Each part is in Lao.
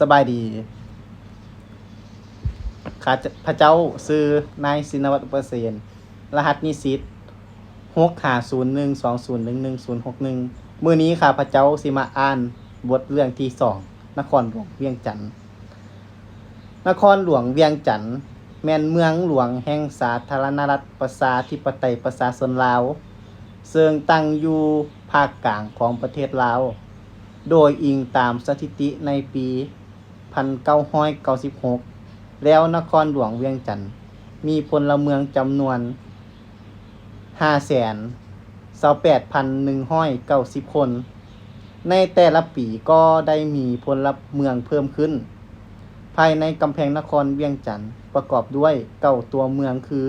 ສະບາຍດີ. ຂ້າພະເຈົ້າຊື່ນາຍ ຊິນນະວັດ ອຸປະເສນ, ລະຫັດນິສິດ ຫົກຫ້າສູນໜຶ່ງສອງສູນໜຶ່ງໜຶ່ງສູນຫົກໜຶ່ງ. ມື້ນີ້ຂ້າພະເຈົ້າຊິມາອ່ານບົດເລື່ອງທີສອງ ນະຄອນຫຼວງວຽງຈັນ. ນະຄອນຫຼວງວຽງຈັນ ແມ່ນເມືອງຫຼວງແຫ່ງສາທາລະນະລັດ ປະຊາທິປະໄຕ ປະຊາຊົນລາວ, ເຊິ່ງຕັ້ງຢູ່ພາກກາງຂອງປະເທດລາວ. ໂດຍອີງຕາມສະຖິຕິໃນປີພັນເກົ້າຮ້ອຍເກົ້າສິບຫົກ ແລ້ວນະຄອນຫຼວງວຽງຈັນມີພົນລະເມືອງຈຳນວນ ຫ້າແສນຊາວແປດພັນໜຶ່ງຮ້ອຍເກົ້າສິບຄົນ. ໃນແຕ່ລະປີກໍໄດ້ມີພົນລະເມືອງເພີ່ມຂຶ້ນ. ພາຍໃນກຳແພງນະຄອນວຽງຈັນປະກອບດ້ວຍເກົ້າຕົວເມືອງຄື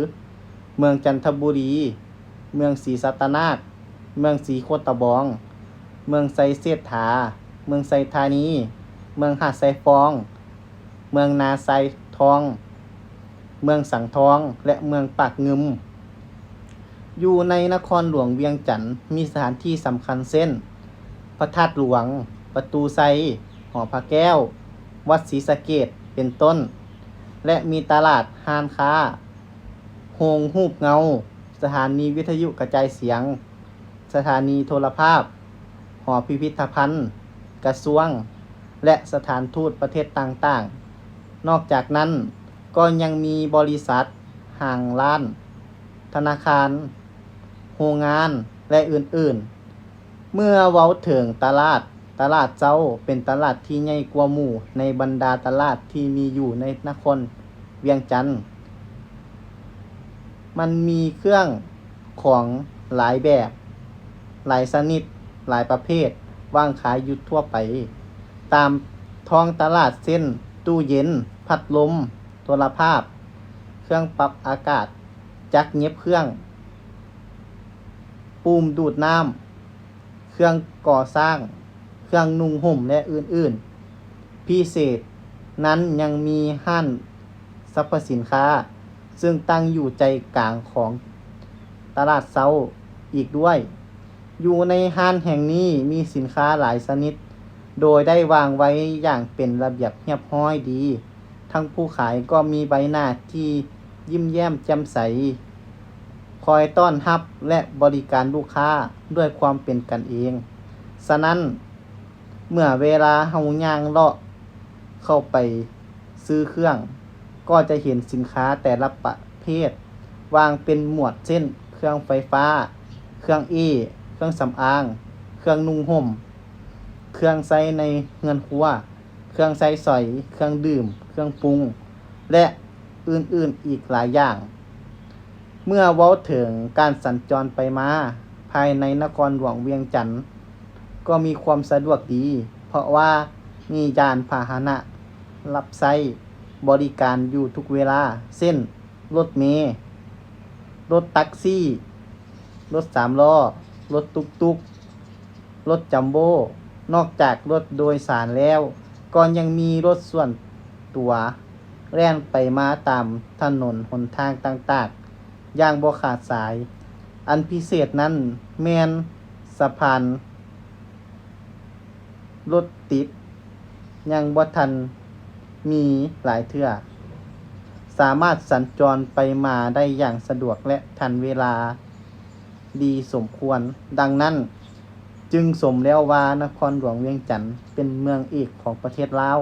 ເມືອງຈັນທະບູລີ, ເມືອງສີສັດຕະນາກ, ເມືອງສີໂຄດຕະບອງ, ເມືອງໄຊເສດຖາ, ເມືອງໄຊທານີ, ເມືອງຫາດຊາຍຟອງ, ເມືອງນາຊາຍທອງ, ເມືອງສັງທອງ ແລະ ເມືອງປາກງື່ມ. ຢູ່ໃນນະຄອນຫຼວງວຽງຈັນ ມີສະຖານທີ່ສຳຄັນເຊັ່ນ ພະທາດຫຼວງ, ປະຕູໄຊ, ຫໍພະແກ້ວ, ວັດສີສະເກດ ເປັນຕົ້ນ ແລະ ມີຕະຫຼາດ, ຮ້ານຄ້າ, ໂຮງຮູບເງົາ, ສະຖານີວິທະຍຸກະຈາຍສຽງ, ສະຖານີໂທລະພາບ, ຫໍພິພິທະພັນ, ກະຊວງ ແລະ ສະຖານທູດປະເທດຕ່າງໆ. ນອກຈາກນັ້ນກໍຍັງມີບໍລິສັດ, ຫ້າງຮ້ານ, ທະນາຄານ, ໂຮງງານ ແລະ ອື່ນໆ. ເມື່ອເວົ້າເຖິງຕະຫຼາດ, ຕະຫຼາດເຊົ້າເປັນຕະຫຼາດທີ່ໃຫຍ່ກວ່າໝູ່ໃນບັນດາຕະຫຼາດທີ່ມີຢູ່ໃນນະຄອນວຽງຈັນ. ມັນມີເຄື່ອງຂອງຫຼາຍແບບ, ຫຼາຍຊະນິດ, ຫຼາຍປະເພດ ວາງຂາຍຢູ່ທົ່ວໄປ ຕາມທ້ອງຕະຫຼາດ ເຊັ່ນ ຕູ້ເຢັນ, ພັດລົມ, ໂທລະພາບ, ເຄື່ອງປັບອາກາດ, ຈັກຫຍິບເຄື່ອງ, ປຸ່ມດູດນ້ຳ, ເຄື່ອງກໍ່ສ້າງ, ເຄື່ອງນຸ່ງຫົ່ມ ແລະ ອື່ນໆ. ພິເສດນັ້ນຍັງມີຮ້ານສັບພະສິນຄ້າ ເຊິ່ງຕັ້ງຢູ່ໃຈກາງຂອງຕະຫຼາດເຊົ້າອີກດ້ວຍ. ຢູ່ໃນຮ້ານແຫ່ງນີ້ມີສິນຄ້າຫຼາຍຊະນິດ ໂດຍໄດ້ວາງໄວ້ຢ່າງເປັນລະບຽບຮຽບຮ້ອຍດີ. ທັງຜູ້ຂາຍກໍມີໃບໜ້າທີ່ຍິ້ມແຍ້ມແຈ່ມໃສ, ຄອຍຕ້ອນຮັບ ແລະ ບໍລິການລູກຄ້າດ້ວຍຄວາມເປັນກັນເອງ. ສະນັ້ນ, ເມື່ອເວລາເຮົາຍ່າງເລາະເຂົ້າໄປຊື້ເຄື່ອງ, ກໍຈະເຫັນສິນຄ້າແຕ່ລະປະເພດ ວາງເປັນໝວດເຊັ່ນ ເຄື່ອງໄຟຟ້າ, ເຄື່ອງເອ້, ເຄື່ອງສຳອາງ, ເຄື່ອງນຸ່ງຫົ່ມ, ເຄື່ອງໃຊ້ໃນເຮືອນຄົວ, ເຄື່ອງໃຊ້ສອຍ, ເຄື່ອງດື່ມ, ເຄື່ອງປຸງ ແລະ ອື່ນໆອີກຫຼາຍຢ່າງ. ເມື່ອເວົ້າເຖິງການສັນຈອນໄປມາພາຍໃນນະຄອນຫຼວງວຽງຈັນ ກໍມີຄວາມສະດວກດີ, ເພາະວ່າມີຍານພາຫະນະຮັບໃຊ້ບໍລິການຢູ່ທຸກເວລາ ເຊັ່ນ ລົດເມ, ລົດຕັກຊີ, ລົດສາມລໍ້, ລົດຕຸກຕຸກ, ລົດຈຳໂບ້. ນອກຈາກລົດໂດຍສານແລ້ວ, ກໍຍັງມີລົດສ່ວນຕົວແລ່ນໄປມາຕາມຖະໜົນຫົນທາງຕ່າງໆຢ່າງບໍ່ຂາດສາຍ. ອັນພິເສດນັ້ນແມ່ນສະພານລົດຕິດຍັງບໍ່ທັນມີຫຼາຍເທື່ອ, ສາມາດສັນຈອນໄປມາໄດ້ຢ່າງສະດວກ ແລະ ທັນເວລາ ດີສົມຄວນ. ດັ່ງນັ້ນ, ຈຶ່ງສົມແລ້ວວ່ານະຄອນຫຼວງວຽງຈັນເປັນເມືອງເອກຂອງປະເທດລາວ.